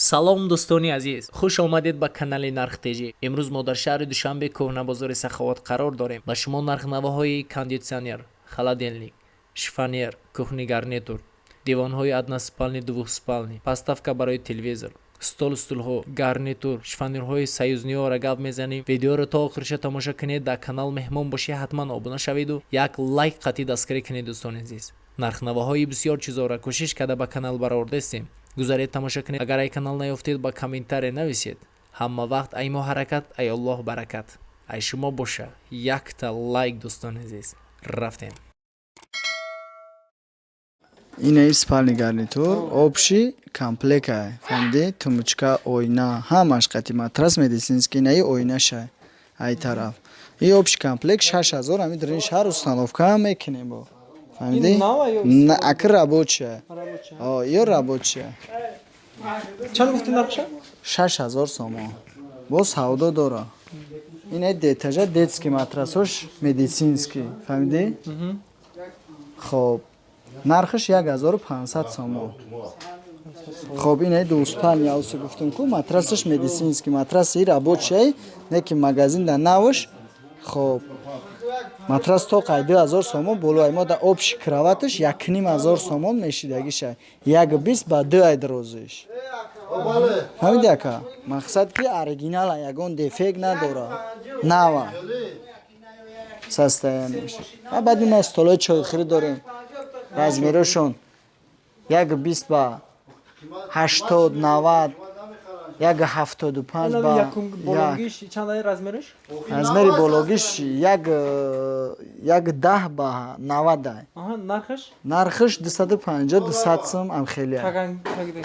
Салом, дӯстони азиз, хуш омадед ба канали Нархтеҷӣ. Имрӯз мо дар шаҳри Душанбе, кӯҳнабозори Саховат қарор дорем. Ба шумо нархнавоҳои кондитсионер, холодильник, шифоньер, кухонный гарнитур, диванҳои односпальный, двухспальный, подставка барои телевизор, стол, стулҳо, гарнитур, шифоньерҳои союзный ҳоро гап мезанем. Видеоро то охириша тамошо кунед. Дар канал меҳмон бошед, ҳатман обуна шаведу як лайк қатъӣ дастгирӣ кунед. Дӯстони азиз, нархнавоҳои бисёр чизоро кӯшиш карда ба канал баровардастем. Гузаред, тамошо кунед. Агар ай канал наёфтед, ба комментария нависед. Ҳама вақт ай мо ҳаракат, ай Аллоҳ баракат, ай шумо боша якта лайк. Дӯстони азиз, рафтем. Инаи спальный гарнитур, общий комплект ай, фаҳмидӣ? Тумбочка, оина, ҳамаш қати матрас медицинский, инаи оинашай ай тараф. И общий комплект 6000. Ами дар ин шаҳр установка ҳам мекунем бо, фаҳмидӣ? Аки рабочая, ё рабочая. Чанд гуфти нархша? 6000 сомон, бо савдо дора. Инаи детажа, детский матрасош медицинский, фаҳмидӣ? Хоб, нархаш 1500 сомон. Хоб, инаи двуспальный ауси гуфтум ку, матрасаш медицинский, матраси рабочий, не ки магазин да навш. Хоб, матрас то қай 2000 сомон болоай. Мо да общий кроваташ 1500 сомон мешидагиша, 1,20 ба 2 ай дарозиш, фаҳмиди, ака? Мақсад ки оригинала, ягон дефект надора, нава состояние ш. Баъд ина столои чойхӯрӣ дорем, размерошон 1,20 ба 80, 90, 1,75 ба як. Размериш? Размери бологиш 1,10 ба 90 ай. Нархаш? Нархаш 250, 200 сум амхелия.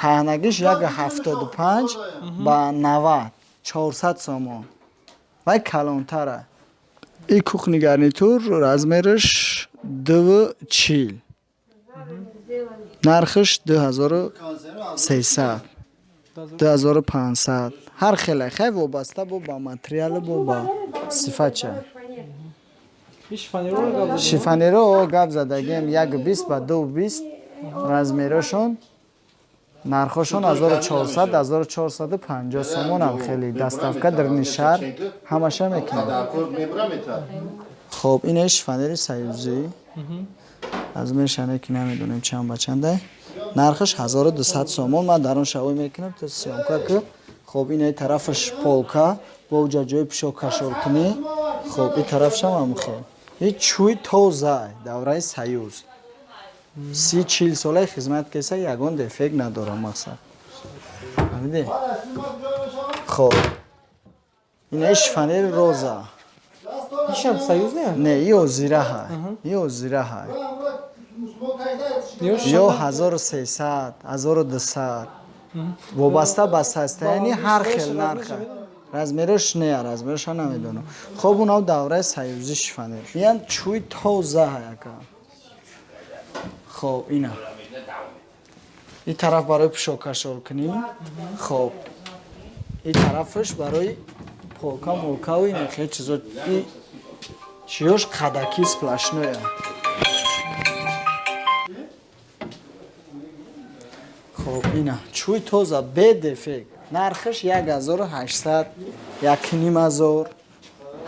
Таҳнагиш 1,75 ба 90, 400 сомон, вай калонтара. И кухонный гарнитур размераш 2,40, нархаш 2300, 2500, ҳар хеле хай, вобаста бо ба материалу бо ба сифатча. Шифоньеро гап задагем, 1,20 ба 2,20 размерошон, нархошон 1400, 1450 сомонам. Хеле доставка дарни шаҳр ҳамаша мекунем. Хоб, ин шифоньери союзӣ, размершане ки намедонем чанд ба чандай, нархаш 1200 сомон. Ман дар он шавой мекунам, то съёмка ки. Хоб, инаи тарафаш полка, бо уҷа ҷои пишо кашолкунӣ. Хоб, и тарафшам ҳам хел, и чӯй тоза, давраи союз, 30-40 солаи хизмат кеса, ягон дефект надорам, мақсад, фаҳмидӣ? Хоб, инаи шифоньери роза. Ишам союз не? Не, и озираҳай, и озираҳай. Ё 1300, 1200, вобаста ба состояние, ҳар хел нарха. Размерош не, размероша намедонам. Хоб, унав давраи союзӣ шифоньер, иян чӯй тоза ҳаяка. Хоб, ина и тараф барои пӯшоккашолкунӣ, хоб, и тарафаш барои полка молкаву ина хел чизо. И чиёш қадаки сплошное. Хоб, ина чӯй тоза, бе дефект, нархаш 1800, 1500,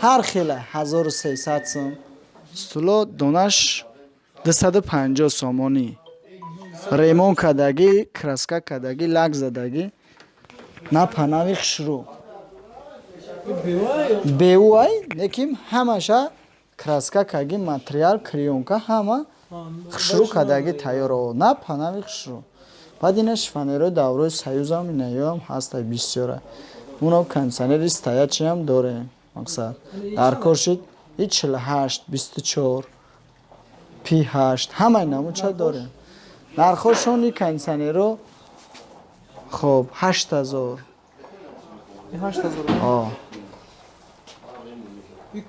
ҳар хела, 1300 сом. Стуло донаш 250 сомонӣ, ремонт кардагӣ, краска кардагӣ, лак задагӣ, на панави хушрӯ беуай, лекин ҳамаша краска кардагӣ, материал, клеёнка, ҳама хушрӯ кардагӣ, тайёр, на панави хушрӯ. Баъд ина шифоньерои даврои союзам инаёам ҳаста, бисёра. Уно кондитсионери стоячий ам дорем, мақсад дар кор шид, и 48, 24, пи ҳашт, ҳамаи намудша дорем. Нархошон и кондитсионеро, хоб, 8000. 8000? О.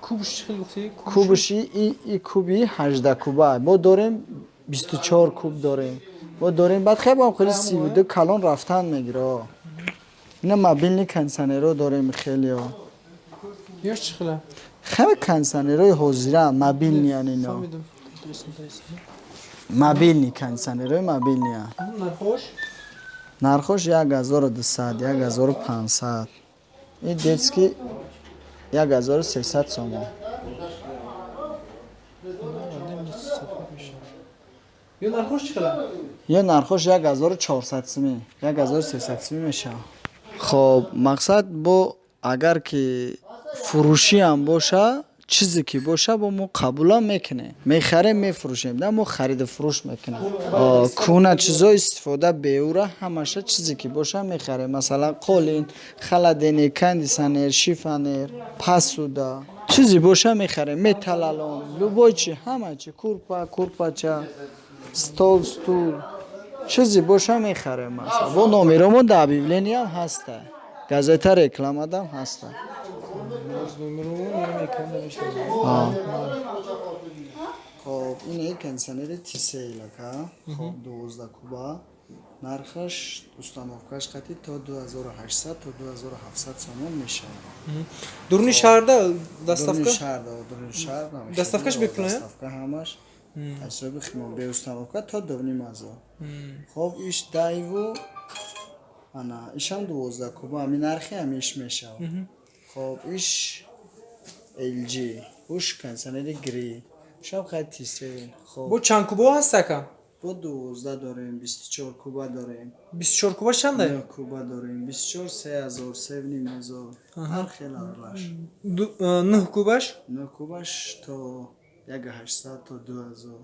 Кубш чӣ хел гуфтӣ? Кубши и куби 18 куба мо дорем, 24 куб дорем, мо дорем. Баъд хеле бам хеле 32 калон рафтан мегира. Ина мобильный кондитсионеро дорем хелео. Ёш чӣ хела? Хеле кондитсионерои ҳозира мобильный ян ино. Фаҳмидам. Интересно, интересно. Мобильный кондитсионерои мобильный. Нархош? Нархош 1200, 1500. И детский 1300 сомон. Ё нархош чӣ хела? Ё нархош 1400 сими, 1300 сими мешавад. Хоб, мақсад бо агар ки фурӯшиам боша, чизе ки боша, бо мо қабулам мекунем, мехарем, мефурӯшем да, мо хариду фурӯш мекунем. Кӯна чизо истифода беура ҳамаша чизе ки боша мехарем, масалан қолин, холодильник, кондиционер, шифоньер, посуда, чизе боша мехарем, металлолом, любой чи, ҳама чи, курпа, курпача, стол, стул, чизе боша мехарем. Масалан бо номеромо дар объявлениям ҳаста, газета рекламадам ҳаста. Хоб, ин кондиционери Тисел, ака. Хоб, 12 куба, нархаш установкаш қати то 2800, то 2700 сомон мешавад. Дуруни шаҳрда доставка? Шаҳрда, дуруни шаҳр намешавад. Доставкаш бепул? Доставка ҳамаш ҳисоби химо, бе установка то 2500. Хоб, иш дайву, ана ишам 12 куба, ҳами нархи ҳамиш мешавад. Хоб, иш LG, уш кондиционери Гри, ушам хай Тисел. Хоб, Бо чанд кубо ҳаст, ака? Бо 12 дорем, 24 куба дорем. 24 куба чанда? 9 куба дорем, 24 3000, 3500, ҳар хел арзаш. 9 кубаш? 9 кубаш то 1800, то 2000.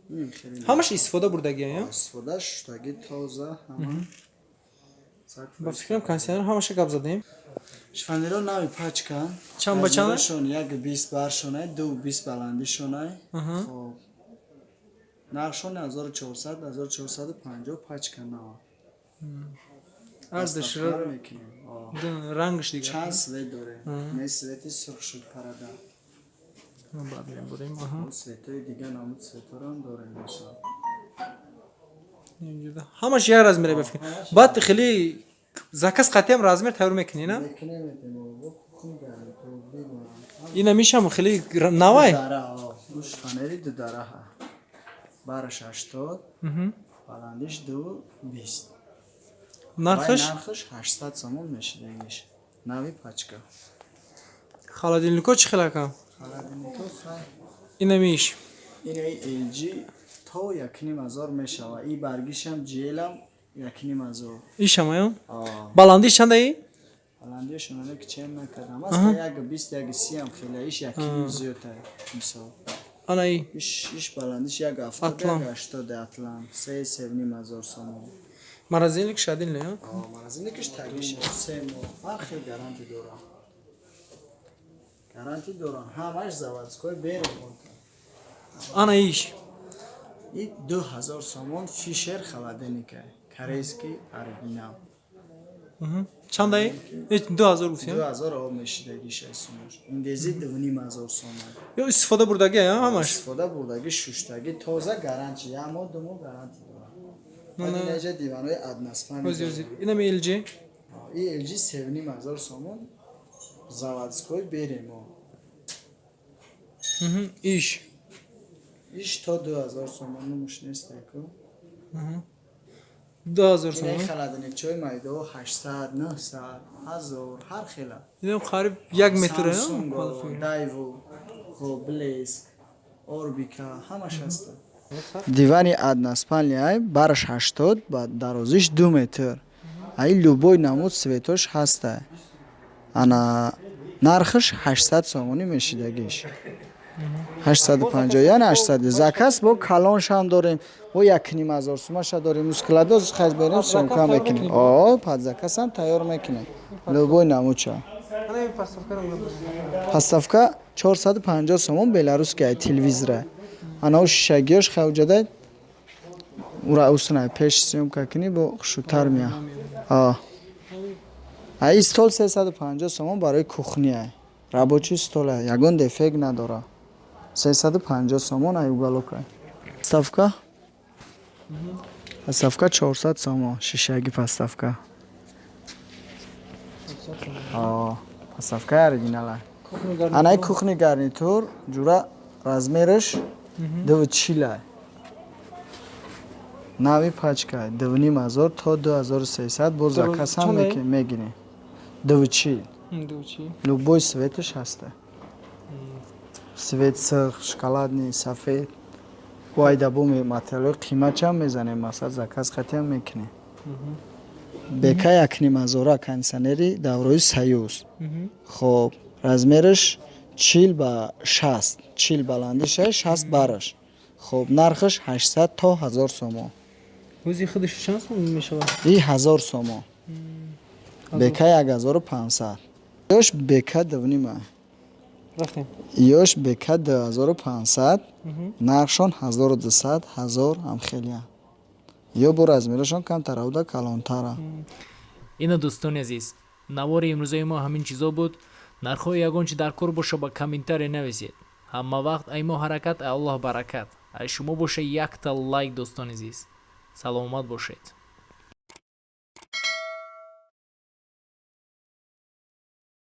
Ин хеле. Ҳамаш истифода бурдагия, ё? Истифода шудаги, тоза ҳама. Ба фикрам, кондиционер ҳамаша гап задем. Шифонеро нави пачка. Чанд ба чанд? Размерашон 1,20 баршонай, 2,20 баландишонай. Хоб, нархшон 1400, 1450, пачка нава. Арзиш. Доставка мекунем. Рангш дигар. Чанд цвет дорем, не, цвети сурх шуд парада. Баъд мебурем, аҳа. Цветои дига, намуд цветорам дорем, масалан. Ҳамаш як размере, ба фикр. Баъд хеле заказ қатиам размер тайёр мекунӣ, на? Мекунем, метем, бо кухни гарнитур бимонам. Ина мишам хеле навай. Дара, уш фанери дудараҳа, бараш 80, баландиш 2,20. Нархаш? Нархаш 800 сомон мешидагиш, нави пачка. Холодильнико чӣ хел, ака? Холодильнико хай. Ина миш. Инаи LG то 1500 мешава, и баргишам GL-ам 1500. Ишам, ё баландиш чандаи? Баландишон ки чен накардам, аста 1,20, 1,30-ам хеле, иш 1,5 зиёдта, мисол. Анаи? Иш баландиш 1,70, 1,80, Атлант 3500 сомон. Морозильник шадил не? Морозильникиш тагиш 3 моҳ, ҳар хел гарантӣ дорам, гарантӣ дорам, ҳамаш заводской, бе ремонт. Ана иш? И 2000 сомон, Фишер холодильника, корейский, оригинал. Чандаи? 2000 гуфтӣ? 2000 об мешидагиш сумош, индези 2500 сомон. Ё истифода бурдагӣ ҳамаш? Истифода бурдагӣ, шуштагӣ, тоза, гарантӣ як моҳ, 2 моҳ гарантӣ дорам. Инаҷа диванҳои односпальный. Инами LG? И LG 3500 сомон, заводской, беремо. Иш? Иш то 2000 сомон, нумуш нестаку. 2000 сомон. Холодильникчои майдо 800, 900, 1000, ҳар хела. Инам қариб як метр. Дайву, хоб, Блеск, Орбика, ҳамаш ҳаста. Дивани односпальный, бараш 80, ба дарозиш 2 метр, аи любой намуд цветош ҳаста. Ана нархаш 800 сомонӣ мешидагиш, 850, яъне 800. Заказ бо калоншам дорем, бо 1500 сумаша дорем. Мускиладоз хаз берем, съёмка мекунем, о под заказам тайёр мекунем, любой намудша. Подставка 450 сомон, белорусский, ай телевизора. Ана у шишагиёш хавҷада, ура усна пеш съёмка кунӣ, бо хушрӯтар мея. Аи стол 350 сомон, барои кухня, рабочий стол, ягон дефект надора, 350 сомон. Ай уголока подставка, подставка 400 сомон, шишаги подставка, подставкаи оригинала. Анаи кухни гарнитур ҷура, размераш 2,40. Нави пачка 2500 то 2300, бо заказ ҳам Чанде? Мегирем. 2,40. 2,40. Любой цветаш ҳаста. Цвет сирх, шоколадный, сафед. Вайда бо материалҳои қиматчам мезанем, масалан, заказ қатиам мекунем. Бека 1500-ра, кондитсионери даврои Союз. Хоб, размераш 40 ба 60, 40 баландиша, 60 бараш. Хоб, нархаш 800 то 1000 сомон. Ӯзи худаш чанд сом мешавад? И 1000 сомон. Бека 1500. Ёш бека дувнима. Рафтем. Ёш бека 2500, нархшон 1200, 1000 ҳам хелия. Ё бо размерашон камтара буда, калонтара. Ина, дӯстони азиз, навори имрӯзаи мо ҳамин чизо буд. Нархҳои ягон чи дар кор боша, ба комментария нависед. Ҳама вақт ай мо ҳаракат, ай Аллоҳ баракат, ай шумо боша якта лайк. Дӯстони азиз, саломат бошед.